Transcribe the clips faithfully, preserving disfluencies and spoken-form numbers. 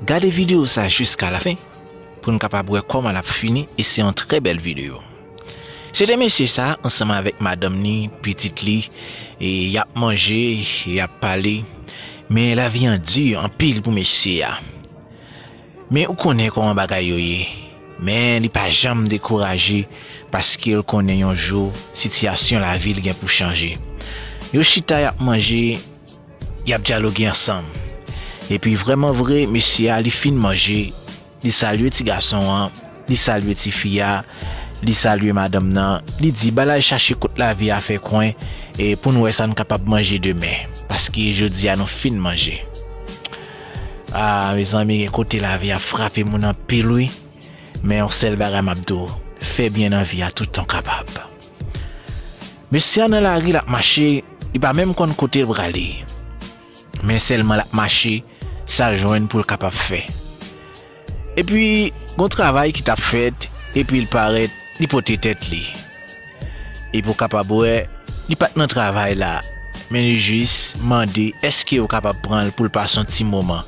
Gade videyo sa jiska lafen pou n kapab wè kòman l ap fini, e se yon trè bèl videyo. Se te mesye sa ansanm avèk madanm ni, pitit li, e y ap manje, y ap pale. Men lavi an di anpil pou mesye a. Men ou konnen kòman bagay yo ye. Men li pa janm dekouraje paske l konnen yon jou sitiyasyon lavi l gen pou chanje. Yo chita, y ap manje, y ap dyaloge ansanm. Epi vrèman vre, mesye a li fin manje, li salye ti gason an, li salye tifi a, li salye madanm nan, li di ba l al chache kot lavi a fè kwen, e pou n wè sa n kapab manje demen, paske jodi a nou fin manje. A, mezanmi, gen kote lavi ap frape moun anpil wi. Men yon sèl bagay m ap di w, fè byen nan vi a toutan w kapab. Mesye a nan lari, l ap mache, li pa menm konn kote l prale. Men sèlman l ap mache, sa l jwenn pou l kapab fè. Epi, gon travay ki t ap fèt, epi l parèt, li pote tèt li. Epi w kapab wè, li pa t nan travay la, men li jis mande èske yo kapab pran l pou l pase yon ti moman.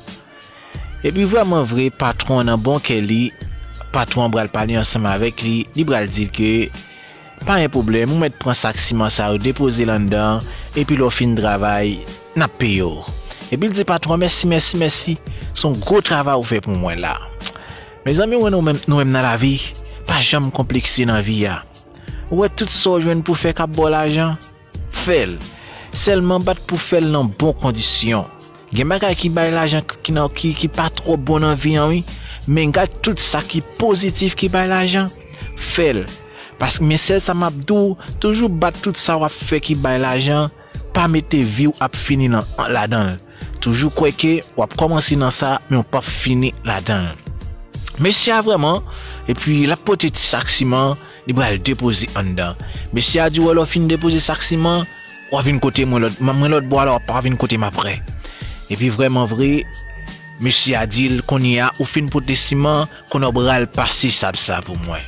Epi vrèman vre, patwon an nan bon kè li, patwon an pral pale ansanm avèk li, li pral di l ke pa gen pwoblèm, ou mèt pran sak siman sa yo, depoze l anndan, epi lè w fin travay, n ap peye w. Epi l di patwon an mèsi, mèsi, mèsi, se yon gwo travay ou fè pou mwen la. Mezanmi, ou wè nou menm, nou menm nan lavi, pa janm konplekse nan vi a. Ou wè tout sa w jwenn pou fè k ap ba w lajan, fè l. Sèlman bat pou fè l nan bon kondisyon. Gen bagay ki bay lajan ki, nan, ki, ki pa twò bon nan vi an wi. Men gad tout sa ki pozitif ki bay lajan, fè l. Paske men sèl sa m ap di w, toujou bat tout sa w ap fè ki bay lajan, pa mete vi w ap fini nan, ladan l. Toujou kwè ke w ap kòmanse nan sa, men w p ap fini ladan l. Mesye a vrèman, epi l ap pote ti sak siman, li pral depoze anndan. Mesye a di w lè w fin depoze sak siman, w a vin kote mwen lòt, mwen lòt bò a la, w ap vin kote m aprè. Epi vrèman vre, mesye a di l kounye a ou fin pote siman, kounye a w pral pase sab sa pou mwen.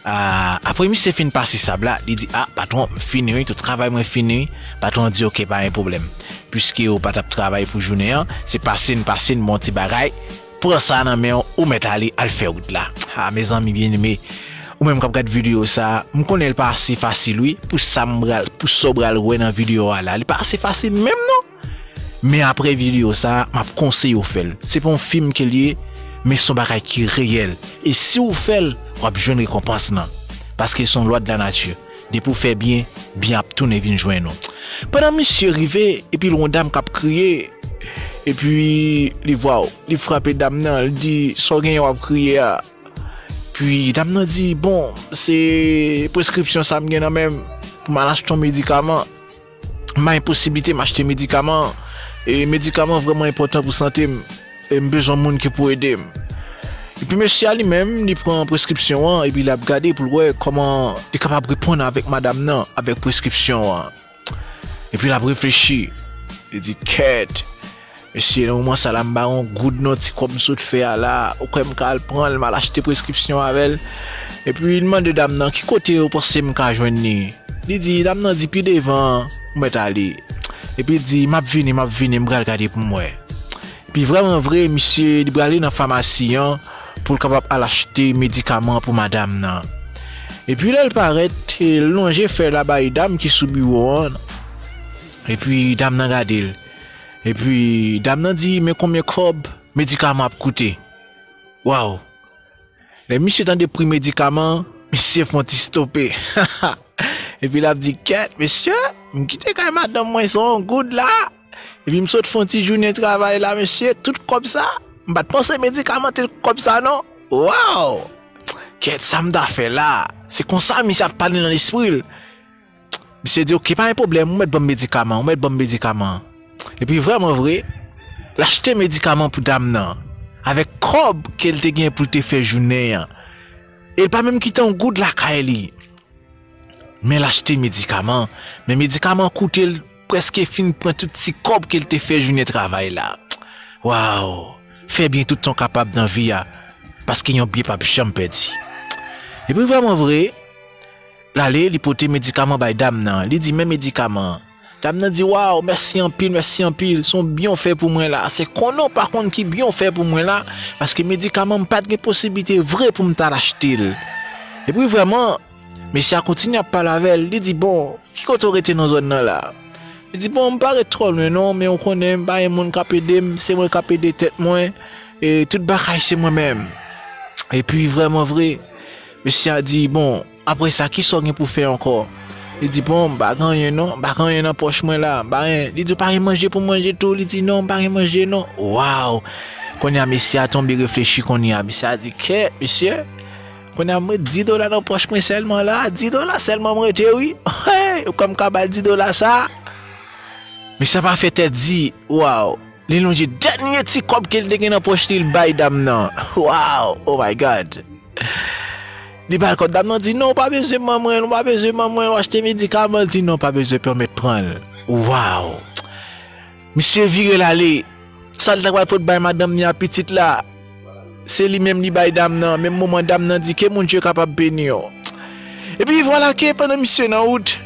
A, apre misye fin pase sab la, li di a patwon, m fini wi, tout travay mwen fini wi. Patwon an di oke, pa gen pwoblèm. Piske ou pa t ap travay pou jounen an, se pase n pase n bon ti bagay. Pran sa nan men w, ou mèt ale, al fè wout la. A, mezanmi byeneme, ou menm k ap gad videyo sa, m konnen l pa ase fasil wi, pou sa m pral, pou sa w pral wè nan videyo a la. Li pa ase fasil menm non. Men apre videyo sa, m ap konseye w fè l. Se pa yon fim ke l ye, men se yon bagay ki reyèl. E si w fè l, w ap jwenn rekonpans lan. Paske se yon lwa de la nati. Depi w fè byen, byen ap tounen vin jwenn ou. Pandan misye rive, epi l wè yon dam k ap kriye, epi li vwa w, li frape dam nan, li di sa w genyen w ap kriye a. Epi dam nan di bon, se preskripsyon sa m gen nan men m pou m al achte yon medikaman. M pa gen posiblite m achte medikaman. E medikaman vrèman enpòtan pou sante m. E m bezwen moun ki pou ede m. Epi mesye a li menm, li pran preskripsyon an, epi l ap gade pou l wè kòman li kapab reponn avèk madanm nan, avèk preskripsyon an. Epi l ap reflechi. Li di kèt, mesye, nan moman sa la, m pa gen yon goud non, ti kòb m sot fè a la, ou kwè m ka al pran l, m al achte preskripsyon avè l? Epi li mande dam nan ki kote ou panse m ka jwenn li? Li di, dam nan di pi devan ou mèt ale. Epi li di m ap vini, m ap vini, m pral gade pou m wè. Epi vrèman vre, misye li prale nan famasi an pou l kapab al achte medikaman pou madanm nan. Epi lè l parèt, l lonje fè la bay dam ki sou biwo an. Epi dam nan gade l. Epi dam nan di men konbyen kòb medikaman ap koute. Waw! Lè misye tande pri medikaman, misye fè yon ti stope. Epi l ap di kèt mesye, m kite kay madanm mwen se yon goud la. Epi m sot fè yon ti jounen travay la mesye, tout kòb sa, m pa t panse medikaman te kòb sa non. Waw! Kèt sa m ta fè la? Se konsa misye ap pale nan lespri l. Misye di oke, pa gen pwoblèm, ou mèt ban m medikaman, ou mèt ban m medikaman. Epi vrèman vre, l achte medikaman pou dam nan avèk kòb ke l te gen pou l te fè jounen an. E l pa menm kite yon goud lakay li. Men l achte medikaman, men medikaman koute l prèske fin pran tout ti kòb ke l te fè jounen travay la. Waw! Fè byen toutan w kapab nan vi a, paske yon byen p ap janm pèdi. Epi vrèman vre, l ale, li pote medikaman bay dam nan. Li di men medikaman an. Dam nan di, "Waw, mèsi anpil, mèsi anpil. Se yon byen w fè pou mwen la. Se konnen w pa konn ki byen w fè pou mwen la, paske medikaman m pa t gen posiblite vre pou m t al achte l." Epi vrèman, mesye a kontinye ap pale avè l. Li di, "Bon, ki kote w rete nan zòn nan la?" Li di, "Bon, m pa ret twò lwen non, men w konnen, m pa gen moun k ap ede m, se mwen k ap ede tèt mwen, e tout bagay se mwen menm." Epi vrèman vre, mesye a di, "Bon, apre sa, kisa w gen pou fè ankò?" Li di, "Bon, m pa gen anyen non, m pa gen anyen nan pòch mwen la, m pa gen." Li di, "W pa gen manje pou manje tou?" Li di, "Non, m pa gen manje non." Waw! Kounye a, mesye a tonbe reflechi kounye a. Mesye a di, "Kèt, mesye, kounye a, mwen dis dola nan pòch mwen sèlman la, dis dola sèlman mwen rete wi. Hey, ou kwè m ka ba l dis dola sa?" Mesye a pa fè tèt di, waw! Li lonje dènye ti kòb ke l te gen nan pòch li, l bay dam nan. Waw! Oh my God! Li ba l kòb, dam nan di, "Non, w pa bezwen ban mwen, w pa bezwen ban mwen, w achte medikaman." L di, "Non, w pa bezwen, pè, w mèt pran l." Waw! Misye vire l ale. Sa l ta pral pot bay madanm ni a pitit la, se li menm li bay dam nan. Menm moman dam nan di, "Ke Bondye kapab beni w." Epi vwala ke pandan misye nan wout,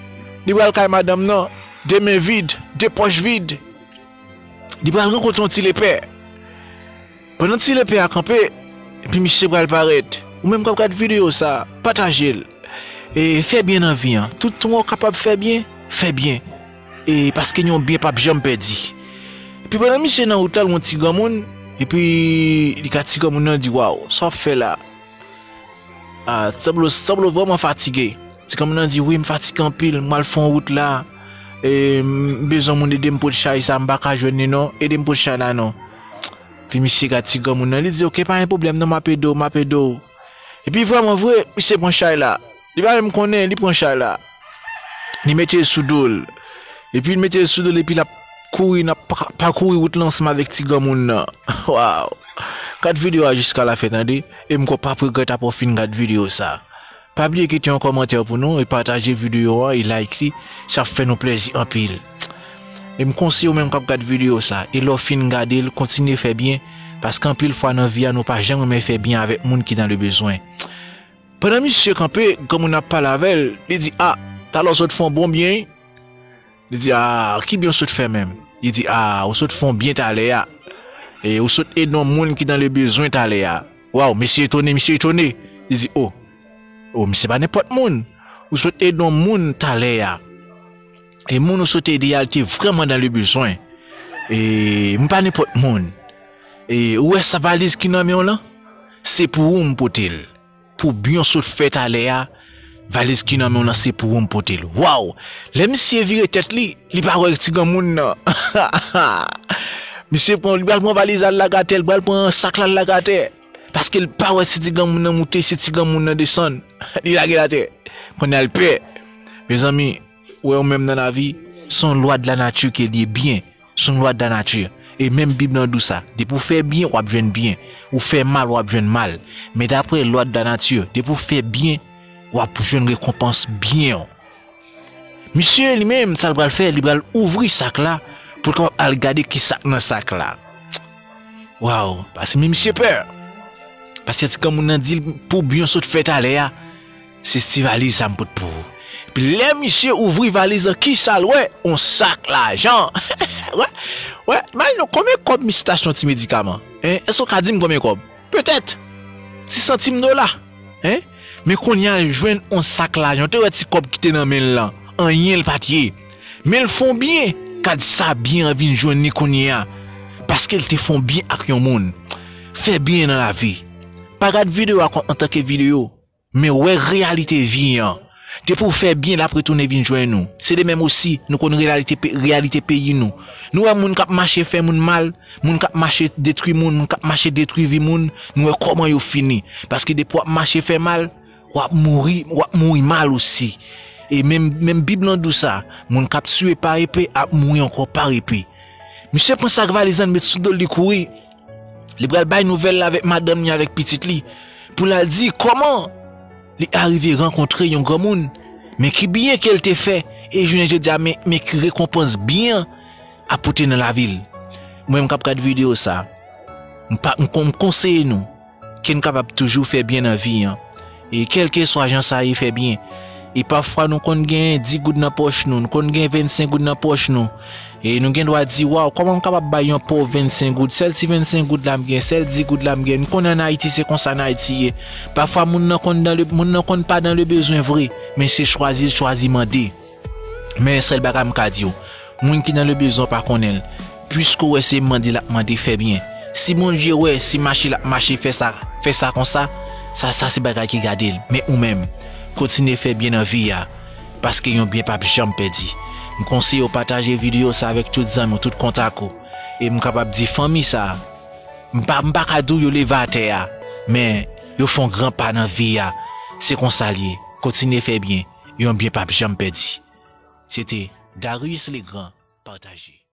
li pral kay madanm nan, de men vid, de pòch vid. Li pral rankontre yon ti lepè. Pandan ti lepè a kanpe, epi misye pral parèt. Ou menm k ap gad videyo sa, pataje l. E fè byen nan vi an. Tout tan w kapab fè byen, fè byen. E paske yon byen p ap janm pèdi. Epi pandan misye nan wout la, l wè yon ti granmoun, epi li ka ti granmoun nan di, "Waw, sa w ap fè la? Ah, sanble, sanble w vrèman fatige." Ti granmoun nan di, "Wi, m fatige anpil, m al fè yon wout la. E m bezwen moun ede m pot chay sa, m pa ka jwenn li non. Ede m pot chay la non." Epi misye gad ti granmoun nan, li di, "Oke, pa gen pwoblèm non, m ap ede w, m ap ede w." Epi vrèman vre, misye pran chay la. Li pa menm konnen, li pran chay la. Li mete l sou do l. Epi l mete l sou do l, epi l ap kouri, n ap pa-, pakouri wout la ansanm avèk ti granmoun nan. Waw! Gad videyo a jiska lafen, tande. E m kwè w p ap regrèt apre w fin gad videyo sa. Pa bliye kite yon kòmantè pou nou, e pataje videyo a, e like li. Sa ap fè nou plèzi anpil. E m konseye w menm k ap gad videyo sa, e lè w fin gade l, kontinye fè byen, paske anpil fwa nan vi a, nou pa janm renmen fè byen avèk moun ki dans le besoin. Pandan misye kanpe, granmoun ap pale avè l, li di, "A, talè w sot fè yon bon byen, wi." Li di, "A, ki byen w sot fè menm?" Li di, "A, ou sot fè yon byen talè a. E ou sot ede yon moun ki dans le besoin talè a." Waw, mesye etone, misye etone. Li di, "O, o, misye pa nenpòt moun. Ou sot ede yon moun talè a. E moun ou sot ede a, li te vrèman dans le besoin. E m pa nenpòt moun. E ou wè sa valiz ki nan men w lan? Se pou ou m pote l. Pou byen w sot fè talè a, valiz ki nan men w lan se pou ou m pote l." Waw! Lè misye vire tèt li, li pa wè ti granmoun nan. Misye pran, li pral pran valiz la, l lage atè, li pral pran sak la, l lage atè. Paske l pa wè si ti granmoun nan moute, si ti granmoun nan desann. Li lage l atè. Kounye a l pè. Mezanmi, ou wè ou menm nan lavi, se yon lwa de la nati ke l ye byen. Se yon lwa de la nati. E menm Bib lan di w sa. Depi w fè byen, w ap jwenn byen. Ou fè mal, w ap jwenn mal. Men daprè lwa de la nati, depi w fè byen, w ap jwenn rekonpans byen w. Misye li menm, sa l pral fè, li pral ouvri sak la pou l kapab al gade ki sa k nan sak la. Waw, paske men misye pè. Paske ti granmoun nan di l pou byen w sot fè talè a, se ti valiz sa m pot pou ou. Epi lè misye ouvri valiz lan, kisa l wè? Yon sak lajan. Wè, wè, imajine w konbyen kòb misye t achte yon ti medikaman. Hein? Èske w ka di m konbyen kòb? Petèt ti santim dola. Hein? Men kounye a l jwenn yon sak lajan. Ou te wè ti kòb ki te nan men l lan? Anyen l pa t ye. Men l fè yon byen. Gad sa byen an vin jwenn li kounye a. Paske l te fè yon byen ak yon moun. Fè byen nan lavi. Pa gad videyo a kòm antanke videyo, men wè reyalite vi an. Depi w fè byen, l ap retounen vin jwenn ou. Se de menm osi, nou konn reyalite pe-, reyalite peyi nou. Nou wè moun k ap mache fè moun mal, moun k ap mache detwi moun, moun k ap mache detwi vi moun, nou wè kòman yo fini. Paske depi w ap mache fè mal, w ap mouri, w ap mouri mal osi. E menm, menm Bib lan di w sa, moun k ap tiye pa epe ap mouri ankò pa epe. Misye pran sak valiz lan, met sou do l, li kouri. Li pral bay nouvèl la avèk madanm li, avèk pitit li, pou l al di kòman li arive rankontre yon granmoun, men ki byen ke l te fè, e jounen jodi a, men, men ki rekonpans byen an ap pote nan lavi l. Mwen menm k ap gad videyo sa, m pa, m kon-, m konseye nou ke n kapab toujou fè byen nan vi an. E kèlkeswa jan sa ye, fè byen. E pafwa nou konn gen dis goud nan pòch nou, nou konn gen vennsenk goud nan pòch nou. E nou gen dwa di, "Waw, kòman m kapab bay yon pòv vennsenk goud? Sèl ti vennsenk goud la m gen, sèl dis goud la m gen." Nou konnen ann Ayiti, se konsa ann Ayiti ye. Pafwa, moun nan konn dan le, moun nan konn pa dan le bezwen vre, men se chwazi l chwazi mande. Men yon sèl bagay m ka di w, moun ki nan le bezwen pa konnen l. Piske w wè se mande l ap mande, fè byen. Si Bondye wè, si mache l ap mache, fè sa, fè sa konsa, sa, sa se bagay ki gade l. Men ou menm, kontinye fè byen nan vi a, paske yon byen p ap janm pèdi. M konseye w pataje videyo sa avèk tout zanmi w, tout kontak ou. E m kapab di fanmi sa, m pa, m pa ka di w yo leve atè a, men yo fè yon gran pa nan vi a. Se konsa l ye. Kontinye fè byen, yon byen p ap janm pèdi. Se te Darius Legrand, pataje.